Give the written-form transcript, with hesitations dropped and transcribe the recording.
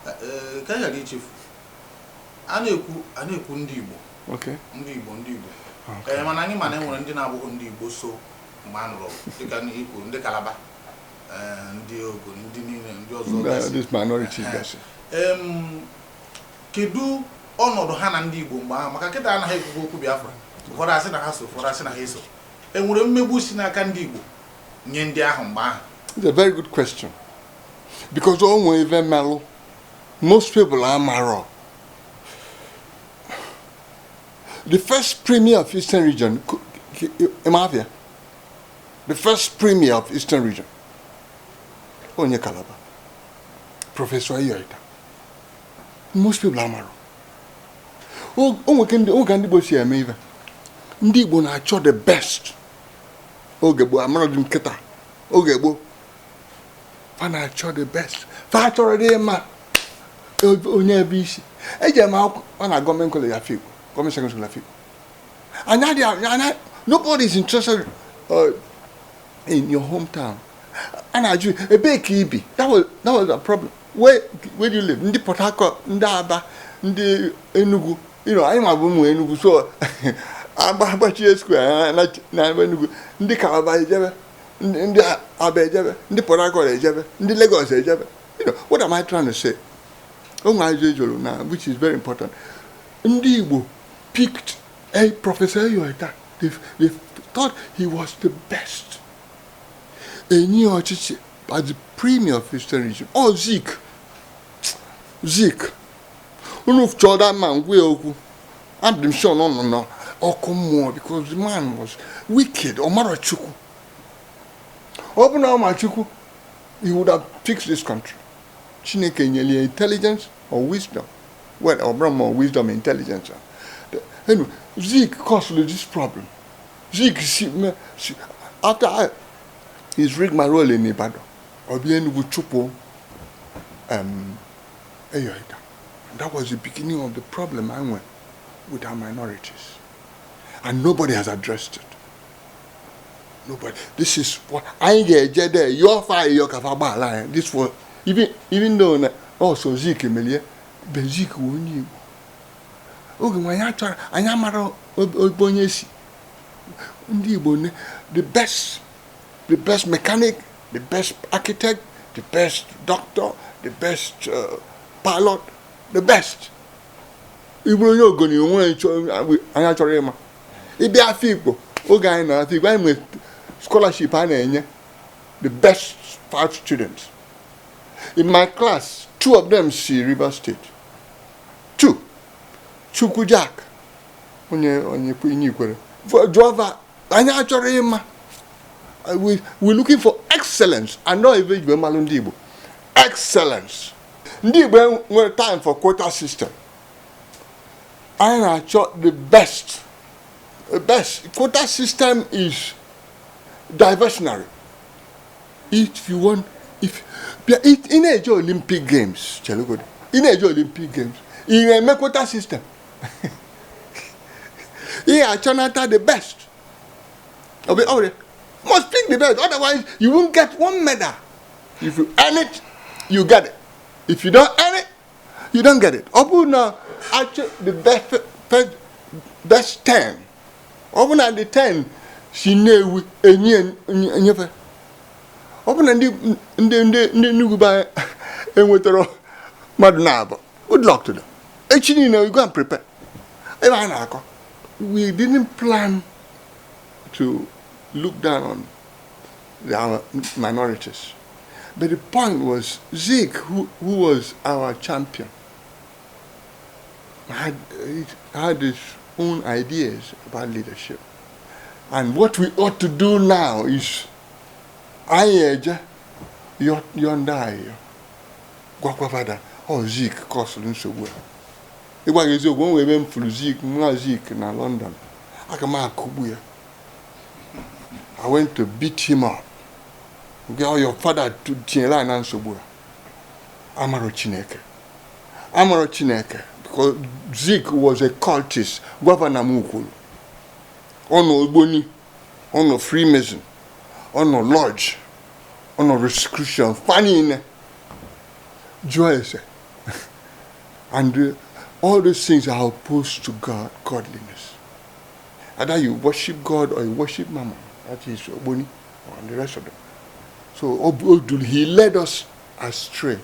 Ka anyị ghara ichefu, a na-ekwu ndị Igbo, ndị Igbo, ndị Igbo. Ee, mana anyị ma na e nwere ndị na-abụghị ndị Igbo so mgbe a nụrụ ọgụ, dịka ndị ikwu, ndị Kalaba, ee, ndị Ogoni, ndị niile ndị ọzọ gasị. These minorities gasị. Kedu ọnọdụ ha na ndị Igbo mgbe ahụ? Maka kịta anaghị ekwukwu okwu Biafra, ụfọdụ asị na ha so, ụfọdụ asị na ha eso. E nwere mmegbu si n'aka ndị Igbo nye ndị ahụ mgbe ahụ? It's a very good question. Because o nwere ife melụ most people amarọ. The first premier of Eastern Region, Imafia, the first premier of Eastern Region, onye Calabar, Professor Eyo Ita. Most people amarọ. O nwere ka ndị Igbo si eme ife. Ndị Igbo na-achọ the best. Oge gboo, amarọ dị nkịta. Oge gboo, fa na-achọ the best. Fa chọrọ dị mma onye ebe isi eji eme akwụkwọ ọ na Government College Afikpo, Government Secondary School Afikpo. Anyị adịghị anya, nobody is interested in your hometown. A na-ajụ ebee ka i bi. That was a problem. Where do you live? Ndị Port Harcourt, ndị Aba, ndị Enugu, anyị ma bụ ụmụ Enugu, so agba agbachie square na Enugu, ndị Calabar ejebe, ndị Aba ejebe, ndị Port Harcourt ejebe, ndị Lagos ejebe. What am I trying to say? O nwere ajụjụ ejụrụ na which is very important. Ndị Igbo picked a Professor Eyo Ita. They thought he was the best. Enyi ọchịchị as the premier of Eastern Region. Oh, Zik. Zik. Unu chọọ that man, gwa ya okwu. I'm sure no ọkụ mmụọ, because the man was wicked. Ọ mara Chukwu. Ọ bụ na ọ ma Chukwu, he would have fixed this country. Chineke nyere ya intelligence or wisdom. Well, ọ bụrụ ma wisdom, intelligence. Anyway, Zik caused this problem. Zik si, after his rigmarole in Ibadan, ọ bịa Enugu chụpụ Eyo Ita. That was the beginning of the problem I went with our minorities. And nobody has addressed it. Nobody. This is what anyị ga-eje there yọọ fa ayọ ka fa gbaala anyị. This was even though na also Zik emelie, but Zik wụ onye Igbo. Oge nwe anyị achọrọ, anyị amara ebe onye si. Ndị Igbo the best mechanic, the best architect, the best doctor, the best pilot, the best. Ị bụrụ onye Ogoni onwe anyị achọrọ ịma. Ịbịa Afikpo, oge anyị nọ Afikpo, anyị nwere scholarship a na-enye the best five students. In my class, two of them si Rivers State. Two. Chukwu Jack, onye onye Ikwere. Jụọ anyị achọrọ ịma. We looking for excellence, and not even igwe mmalụ ndị Igbo. Excellence. Ndị Igbo nwere time for quota system. Anyị na-achọ the best. The best. Quota system is diversionary. If you want, if bịa ị na-eje Olympic Games, chelugodi, ị na-eje Olympic Games, ị na-eme quota system. Ị ga-achọnata the best. Ọ bụ must pick the best, otherwise you won't get one medal. If you earn it, you get it. If you don't earn it, you don't get it. Ọ bụrụ na achọ the best, best 10, ọ bụ na the 10 si Nnewi, enye enyefe. Ọ bụ na ndị Enugu be anyị enwetara mmadụ na-abụ, good luck to them. Echi niile you go and prepare. Ebe a na-akọ, we didn't plan to look down on our minorities. But the point was, Zik, who was our champion, had his own ideas about leadership. And what we ought to do now is, anyị eje yọọ ndị anyị gwakwa fada ọ Zik kọsụrụ nsogbu a. Ịgwa gị eziokwu, o nwere ebe m furu Zik, nwa Zik na London, aka m akụgbu ya. I went to beat him up. Girl, your father tinyere anyị na nsogbu a. Amaro Chineke. Amaro Chineke. Because Zik was a cultist. Governor m kwuru. Ọ nọ Ogboni, ọ nọ Freemason, ọ nọ Lodge, ọ nọ Rosicrucian, fa niile. Jụọ ese. And all those things are opposed to God, godliness. Either you worship God or you worship Mammon. That is Ogboni and the rest of them. So he led us astray.